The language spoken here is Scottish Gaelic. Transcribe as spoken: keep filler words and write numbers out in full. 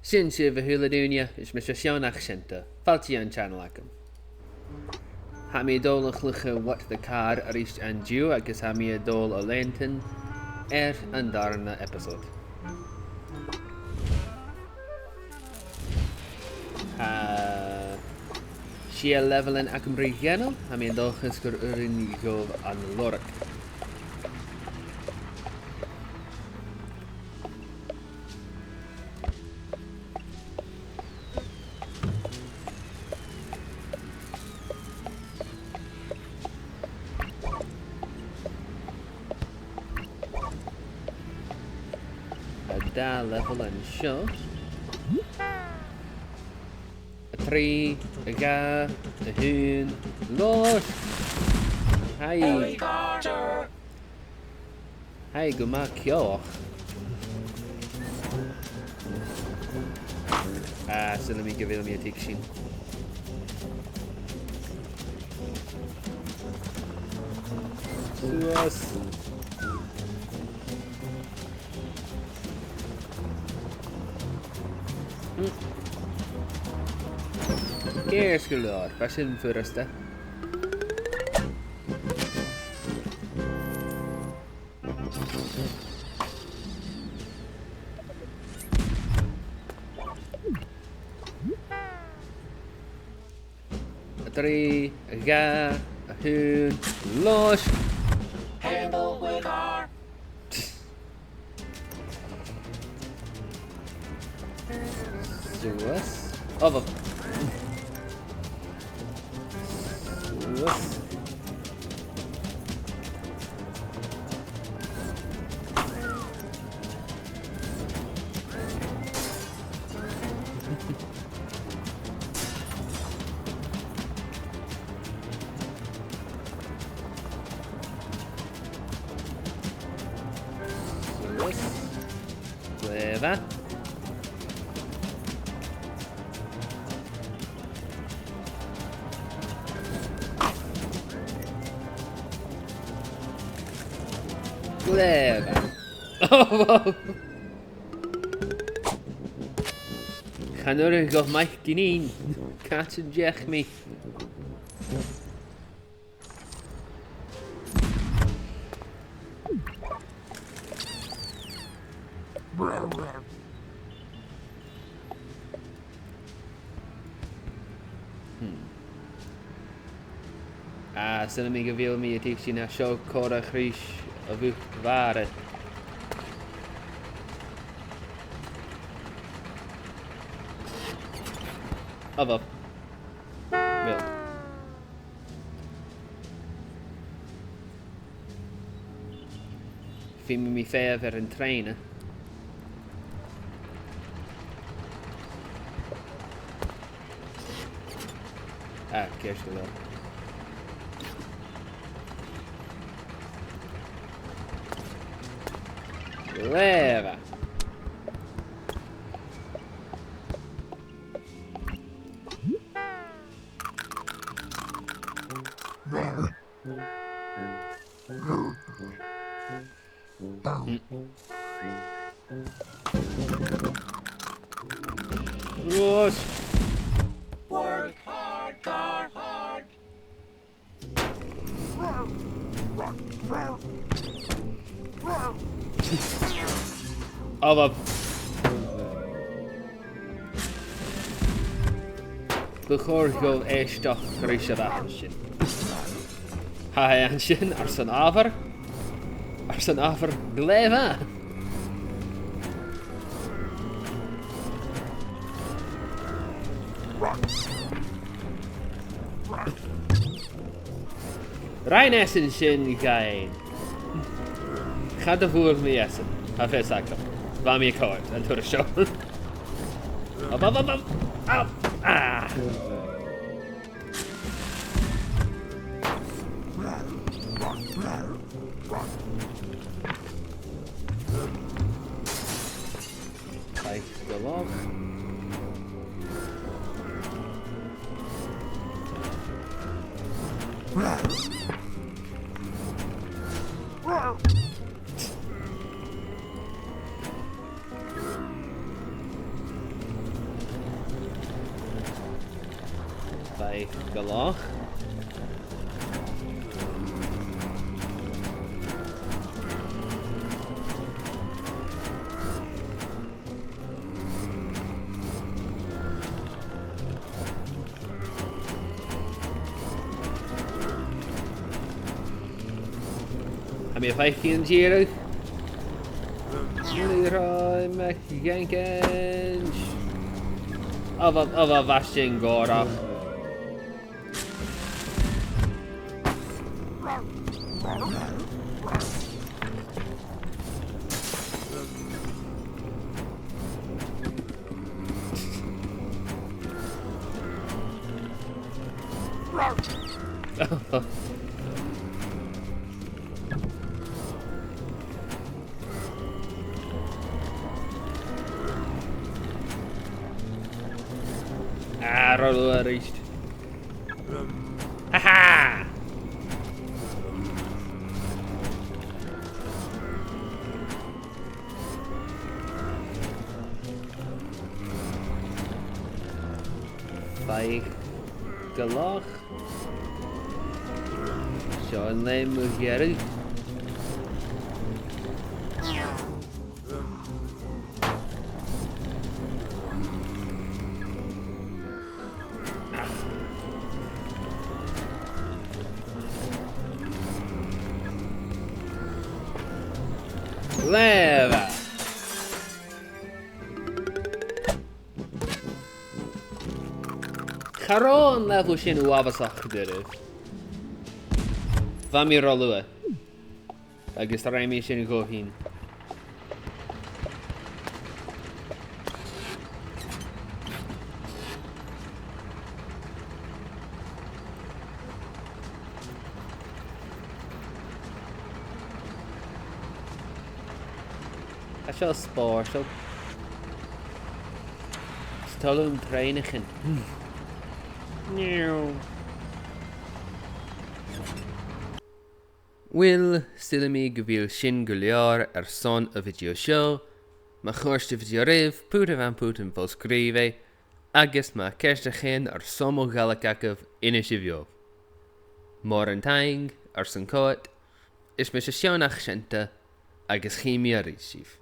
Sin sibh, a h-uile duine, is mise Seán Ach Seanta. Fàilte dhan channel agam. Tha mi a' dol a chluich What the Car a-rithist an-diugh agus tha mi a' dol a leantainn air an dàrna episode. Tha sia leibheilean agam ri dhèanamh, tha mi an dòchas gur urrainn dhomh an lorg. An dà leibheil an seo. A trì, a dhà, a h-aon, lorg! Hi! Hi, gu math ceòthach. Ah, saoilidh mi gu bheil mi a' tuigsinn. Suas. Hmm. Ceart gu leòr, bha sin furasta. A trì, a dhà, a h-aon, lorg! Handle with R. Suas. Oh, fuck. Suas. Suas. Glè mhath. Glè mhath. Oh, wow. Chan urrainn dhomh mic a dhìon. Càit an deach mi? Hmm. Ah, saoilidh mi gu bheil mi a' tuigsinn, tha seo còmhla ris a' bhuaidh mhòr. Oh, well. Well. Feumaidh mi feitheamh air an trèana. Ah, ceart gu leòr. Glè mhath. Yes. Work hard, car hard. Oh, well. Bu chòir dhomh èisteachd ris a' bheachd sin. Tha e an sin airson adhbhar. Airson adhbhar glè mhath. Rinn esan sin dhuinn. Cha do bhuail mi esan, tha fios agam. Bha mi a' coimhead an turas seo. Up, up, up, up. Up. Ah. Taigh gu làr. Aig an loch. Tha mi a' faicinn an-dràsta. Leroy McJenkins. A bha, a bha, bha sin gòrach. Ah, ro luath a-rithist. Ha ha! Faigh gu làidir. Seo an lèim mu dheireadh. Level. Cha robh an level sin uabhasach doirbh. Bha mi ro luath. Agus rinn mi sin dhomh fhìn. Tha seo spòrsail. Is toil leam trèanaichean. Niu. Uill, saoilidh mi gu bheil sin gu leòr airson a' video seo. Ma chòrd a' video ribh, put a bhean put am fo-sgrìobhadh, agus ma tha ceist agaibh airson mo Ghàidhlig agaibh, innsibh dhomh. Mòran taing airson coimhead, is mise Seònach Seunta, agus chì mi a-rithist sibh.